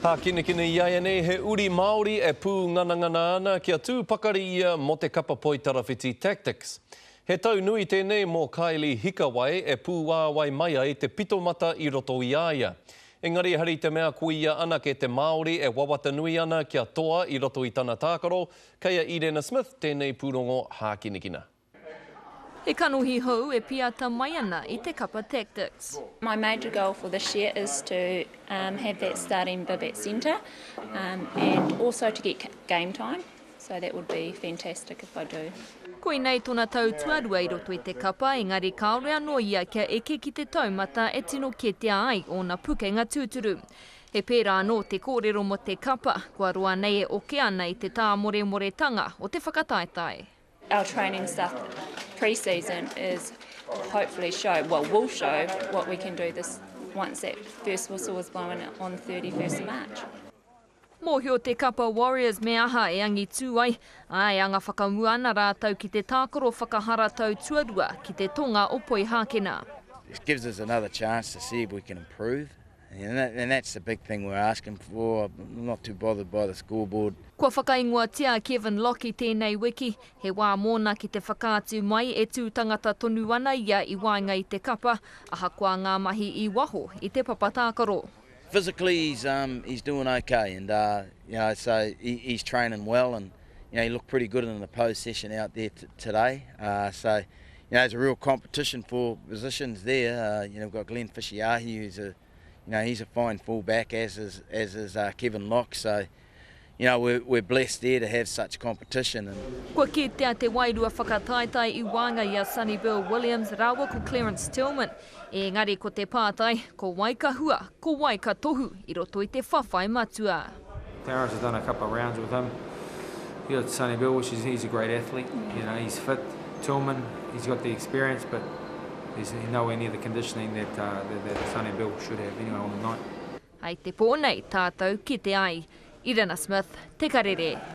Hākinakina iaianei he uri Māori e pūnganangana ana kia tū pakari ia mō te kapa poitarawhiti Tactix. He tau nui tēnei mō Kylie Hikawai e pūāwai mai ai te pitomata i roto i a ia. Engari ehara i te mea ko ia anake te Māori e wawata nui ana kia toa i roto i tana tākaro, kei a Irena Smith tēnei pūrongo hākinakina. He kanohi hou e piata mai ana i te kapa Tactix. My major goal for this year is to have that starting bib at centre and also to get game time, so that would be fantastic if I do. Koinei tona tau tuarua i roto i te kapa, engari kāore anō ia kia eke ki te taumata e tino kitea ai ōna pukenga tūturu. He pērā anō te kōrero mō te kapa, kua roa nei e oke ana i te tāmoremoretanga o te whakataetae. Our training stuff pre-season is hopefully show, well will show what we can do this once that first whistle is blown on 31st of March. Mōhio te kapa Warriors me aha e angitū ai, ā, e anga whakamua ana rātou ki te tākaro whakaharatau tuarua ki te tonga o Poihākena. It gives us another chance to see if we can improve And, that, and that's the big thing we're asking for. I'm not too bothered by the scoreboard. Kua whakaingoatia a Kevin Locke i tēnei wiki, he wā mōna ki te whakaatu mai e tū tangata tonu ana ia i waenga i te kapa, ahakoa ngā mahi i waho i te papa tākaro. Physically he's, um, he's doing okay and uh, you know, so he, he's training well and you know, he looked pretty good in the post session out there today. Uh, so, you know, there's a real competition for positions there. Uh, you know, we've got Glenn Fishiahi, who's a, you know, he's a fine fullback, as is, as is uh, Kevin Locke. So, you know, we're, we're blessed there to have such competition. And... Kua kitea te wairua whakataetae i waenga i a Sonny Bill Williams rāua ko Clarence Tillman. Engari ko te pātai, ko wai ka hua, ko wai ka tohu i roto i te whawhai matua. Terrence has done a couple of rounds with him. You got Sonny Bill, which is he's a great athlete. You know, he's fit. Tillman, he's got the experience, but he's nowhere near the conditioning that, uh, that, that Sonny Bill should have anyway on the night. Hei te pō nei tātou kite ai. Irena Smith, Te Karere.